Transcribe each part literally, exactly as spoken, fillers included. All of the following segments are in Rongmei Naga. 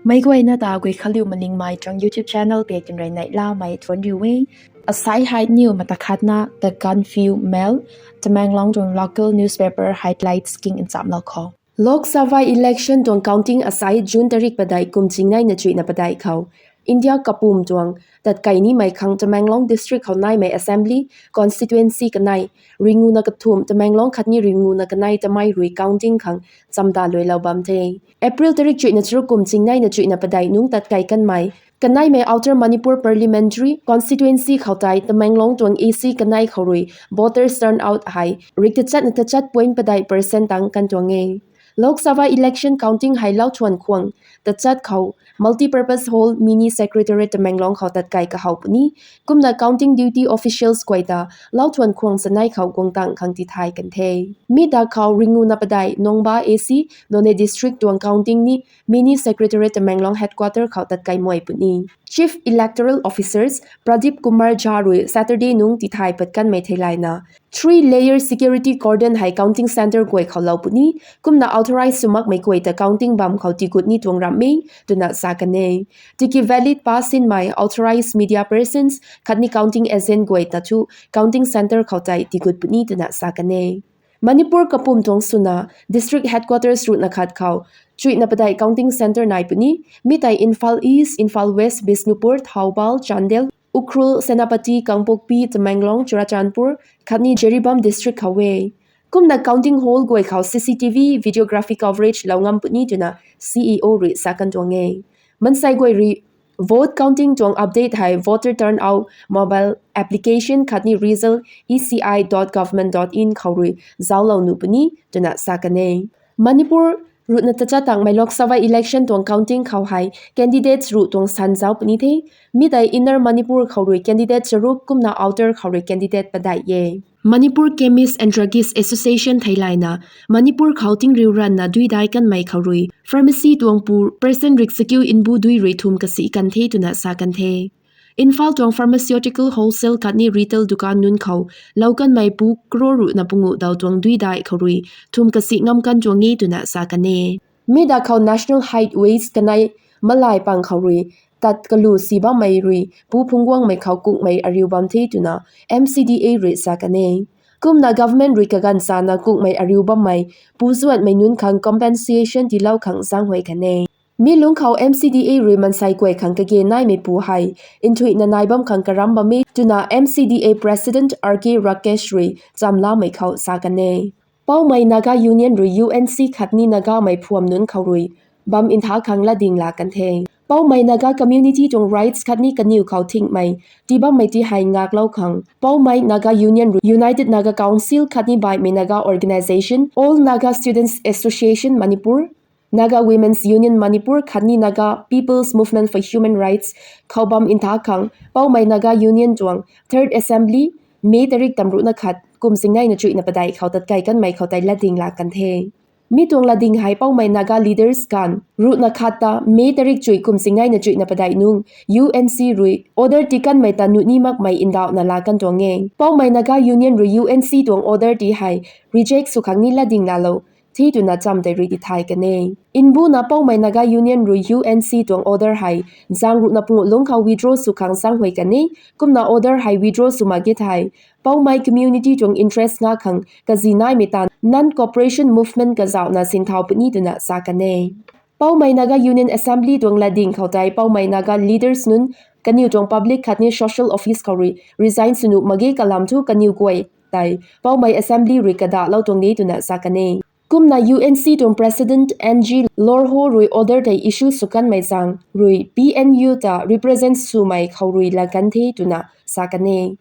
Meic guayna ta Guikhanliu Malingmei tuang YouTube channel pei tinrui neihlamei thuanc riu e. Asai hei niw mata khatna The Gaanphiu Mail, Tamenglong tuang local newspaper highlights king nchamlou khou. Lok Sabha election tuang counting asai June tarik padeih kum chingneina chuihna padeih khou India kapwm tuang tatkai nimei khang Tamenglong district khou naimei assembly constituency kanei ringuna kathumh Tamenglong khatni ringuna kanei tamei rui counting khang chamdaluilou bam the. April tarik chuihna charuk kum chingneina chuihna padeih nungc tatkai kanmei kaneimei Outer Manipur Parliamentary Constituency khou tei Tamenglong tuang A C kanei khou rui voters turnout hei rik tachatna tachat point padeih percent tang kan tuang e. Lok Sabha election counting hei Lauthuan khwang tachat khou Multipurpose Hall, Mini Secretariat, Tamenglong khou tatkai kahow puni. Kumna counting duty officials guay ta Lauthuan khwang chanei khou guangtang khang tithay kan the. Mi ta khou ringuna padeih Nongba A C, Noney District tuang counting ni Mini Secretariat Tamenglong headquarter khou tatkai muai puni. Chief Electoral Officers Pradeep Kumar Jha rui Saturday nungc tithay pat kanmei theilayna three layer security cordon hei counting centre guay khou lou puni. Kumna authorized sw makmei guay ta counting bam khou tigut ni tuang ram e twna sa kan e. Tiki valid pass sinmei authorized media persons khatni counting agent guay ta thu counting centre khou tei tigut puni twna sa kan e. Manipur kapwm tuang swna district headquarters ruhna khat khou chuihna padeih counting centre nai puni. Mi tei Imphal East, Imphal West, Bishnupur, Thoubal, Chandel, Ukhrul, Senapati, Kangpokpi, Tamenglong, Churachandpur khatni Jiribam district khou e. Kumna counting hall guay khou C C T V videography coverage lou ngam puni twna C E O rui sa kan tuang e. Mansei guay rui vote counting tuang update hei voter turnout mobile application khatni result E C I dot government dot in khou rui zauclou nuh puni twna sa kan e. Manipur ruhna tachat tangmei Lok Sabha election tuang counting khou hei candidates ruh tuang san zauc puni the. Mi tei Inner Manipur khou rui candidate charuk kumna Outer khou rui candidate padeih e. Manipur Chemists and Druggists Association theilayna Manipur khou tingriu ranna duidai kanmei khou rui pharmacy tuang pu percent rik chakiu mbu dui rui thum kasi kan the twna sa kan the. Imphal tuang pharmaceutical wholesale khatni retail dukan nunc khou lou kanmei pu crore ruhna pungu daw tuang duidai khou rui thum kasi ngam kan tuang e twna sa kan e. Mi da khou National Highways kanei malai pang khou rui tat kalu si bammei rui pu phungc guangmei khou kukmei ariu bam the twna M C D A rui sa kan e. Kumna government rui kaganv chana kukmei ariu bammei pu zuanhmei nunc khang compensation tiilou khang zaenghuay kan e. Mi lungc khou M C D A rui mansei guay khang kage naimei pu hei nthuihna nai bam khang karam bam e twna M C D A President R K Rakesh rui chamlamei khou sa kan e. Poumai Naga Union rui U N C khatni Nagamei phuam nunc khou rui bam ntha khang latding la kan the. Poumai Naga community tuang rights khatni kaniw khou thingmei tii bammei ti hei ngaklou khang Poumai Naga Union rui United Naga Council khatni Baihmei Naga Organisation, All Naga Students Association Manipur, Naga Women's Union Manipur khatni Naga People's Movement for Human Rights khou bam ntha khang Poumai Naga Union tuang Third Assembly May tarik tamruhna khat kum chingneina chuihna padeih khou tatkai kanmei khou tei latding la kan the. Mi tuang latding hei Poumai Naga leaders ganv ruhna khat ta May tarik chuih kum chingneina chuihna padeih nungc U N C rui order tii kanmei ta nuh ni makmei ndauhna la kan tuang e. Poumai Naga Union rui U N C tuang order tii hei reject sw khang ni latding lalou the twna cham tei rui tithay kan e. Mbuna Poumai Naga Union rui U N C tuang order hei zaeng ruhna pungu lungc khou withdraw sw khang zaenghuay kan e. Kumna order hei withdraw sw mak ge thei Poumai community tuang interest nga khang kazi naimei tan non-cooperation movement kazauhna sinthau puni twna sa kan e. Poumai Naga Union Assembly tuang latding khou tei Poumai Naga leaders nunc kaniw tuang public khatni social office khou rui resign sw nuh mak ge kalam thu kaniw guay tei Poumai Assembly rui kadahlou tuang de twna sa kan e. Kumna U N C tuang President N G Lorho rui order tei issue sw kanmei zaeng rui P N U ta represent swmei khou rui la kan the twna sa kan e.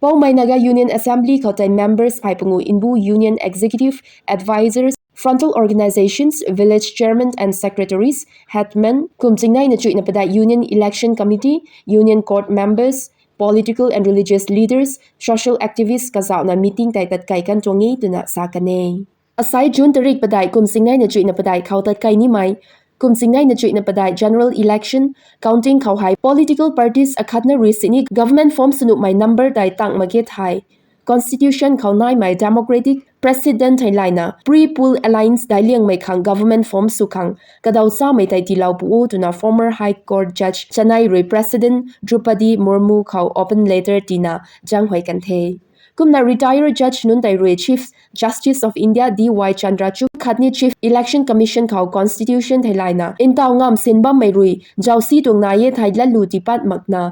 Poumai Naga Union Assembly khou tei members phey pungu mbu Union Executive, Advisors, Frontal Organizations, Village Chairman and Secretaries, Headman, kum chingneina chuihna padeih Union Election Committee, Union Court Members, Political and Religious Leaders, Social Activists kazauhna meeting tei tatkai kan tuang e twna sa kan e. Asai June tarik padeih kum chingneina chuihna padeih khou tatkai nimei kum chingneina chuihna padeih general election counting khou hei political parties akhatna rui sini government form sw nuhmei number tei tang mak ge thei Constitution khou naimei democratic precedent theilayna pre-poll alliance daic liangmei khang government form sw khang kadaw chamei tei tiilou pu o twna former High Court Judge chanei rui President Droupadi Murmu khou open letter tina zaenghuay kan the. Kumna retired judge nunc tei rui Chief Justice of India D Y Chandrachud khatni Chief Election Commission khou Constitution theilayna ntaw ngamv sin bammei rui zausi tuang nai e thei latlu tiipat makna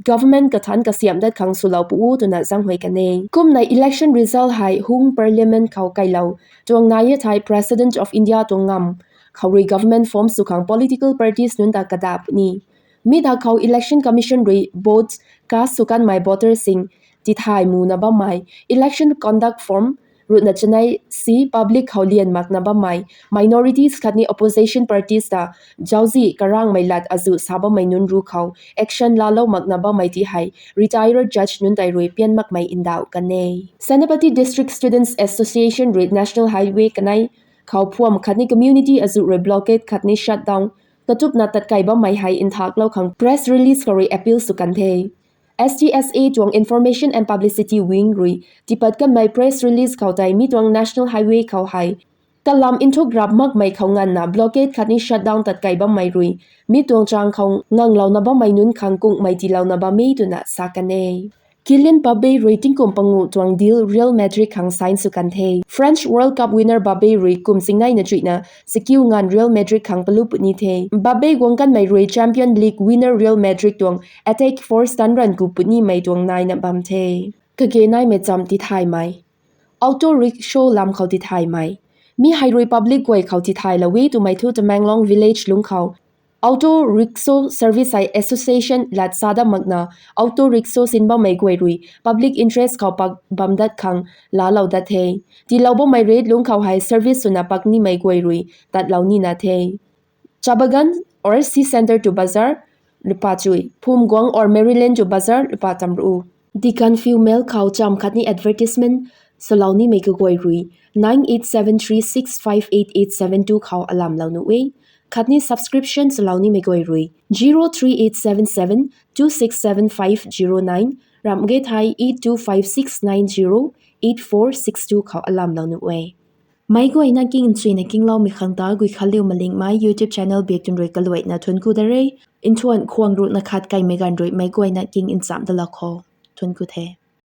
government kathanc kasiamh dat khang swlou pu o twna zaenghuay kan e. Kumna election result hei hung Parliament khou kailou tuang nai e thei President of India tuang ngamv khou rui government form sw khang political parties nunc ta kadaw puni. Mi ta khou Election Commission rui vote cast sw kanmei voter sing tithay muna bammei, election conduct form ruhna chanei si public khou lian makna bammei, minorities khatni opposition parties ta zausi karangmei lat azuh sa bammei nunc ru khou action laalou makna bammei ti hei retired judge nunc tei rui pian makmei ndauh kan e. Senapati District Students Association rui National Highway kanei khou phuam khatni community azuh rui blockade khatni shutdown katupna tatkai bammei hei nthaklou khang press release khou rui appeal sw kan the. S D S A tuang Information and Publicity Wing rui tiipat kanmei press release khou tei mi tuang National Highway khou hei kalam nthuk rap makmei khou nganvna blockade khatni shutdown tatkai bammei rui mi tuang chang khou nganglouna bammei nunc khang kunghmei tiilouna bam e twna sa kan e. Kylian Mbappe rui tingkum pangu tuang deal Real Madrid khang sign sw kan the. French World Cup winner Mbappe rui kum singneina chuihna chakiu nganv Real Madrid khang palu puni the. Mbappe guang kanmei rui Champion League winner Real Madrid tuang attack force tanc ranv ku punimei tuang naina bam the. Kage naimei cham tithaymei. Auto rickshaw lam khou tithaymei. Mi hei rui public guay khou tithaylou e twmei thu Tamenglong village lungc khou auto rickshaw service hei association lat sa dat makna auto rickshaw sin bammei guay rui public interest khou pak bam dat khang laalou dat the. Tiilou bammei rate lungc khou hei service swna pak nimei guay rui tatlou nina the. Cha Bagan or Sea Centre to Bazar, lupa chui. Phumguang or Maryland to Bazar, lupa tamru. Dikanfiu Mail khou cham khatni advertisement swlou nimei kaguay rui nine eight seven three six five eight eight seven two khou alamlou nuh e. Khatni subscription swlou nimei guay rui zero three eight seven seven two six seven five zero nine, ramh ge thei eight two five six nine zero eight four six two khou alamlou nuh e. Meic guayna king nchuina kingloumei khang ta Guikhanliu Malingmei YouTube channel biak tun rui kaluaina thuanc ku da re. Nthuan khwang ruhna khat kaimei ganv rui meic guayna king nchamh dalou khou thuanc ku the.